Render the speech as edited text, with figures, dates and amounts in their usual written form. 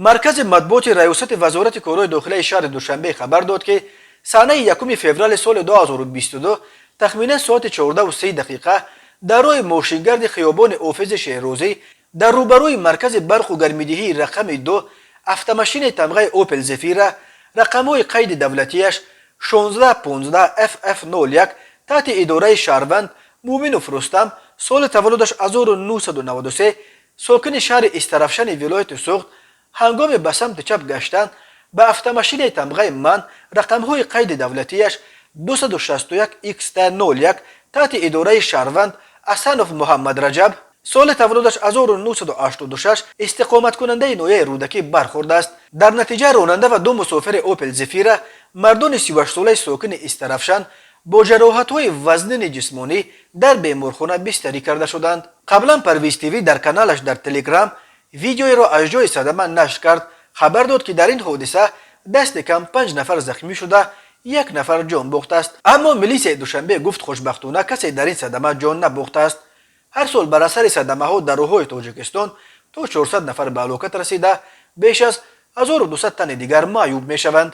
Маркази матбуоти Раёсати Вазорати корҳои дохилаи шаҳри Душанбе хабар дод, ки санаи 1 феврали соли 2022 тахминан соати 14:30 дар роҳи мошингарди хиёбони Ҳофизи Шерозӣ дар рӯбарӯи маркази барқу гармидиҳии рақами 2 автомашинаи тамғаи Опел Зефира, рақамҳои қайди давлатиаш 1615 FF01, таҳти идораи шаҳрванд Муъминов Рустам, соли таваллудаш 1993, сокини шаҳри Истаравшани вилояти Суғд, ҳангоми ба самти чап гаштан ба автомашинаи тамғаи МАН, рақамҳои қайди давлатиаш 261 XT01, таҳти идораи шаҳрванд Асанов Муҳаммадраҷаб, соли таваллудаш 1986, истиқоматкунандаи ноҳияи Рӯдакӣ бархӯрдааст. Дар натиҷа ронанда ва ду мусофири Опел Зефира, мардони 38-солаи сокини Истаравшан, бо ҷароҳатҳои вазнини ҷисмонӣ дар беморхона бистарӣ карда шуданд. Қаблан Парвиз ТВ дар каналаш дар Телеграм видеоеро аз ҷои садама нашр кард, хабар дод, ки дар ин ҳодиса дасти кам панҷ нафар захмӣ шуда, як нафар ҷон бохтааст. Аммо милисияи Душанбе гуфт, хушбахтона касе дар ин садама ҷон набохтааст. Ҳар сол бар асари садамаҳо дар роҳҳои Тоҷикистон то 400 нафар ба ҳалокат расида, беш аз 1200 тани дигар маъюб мешаванд.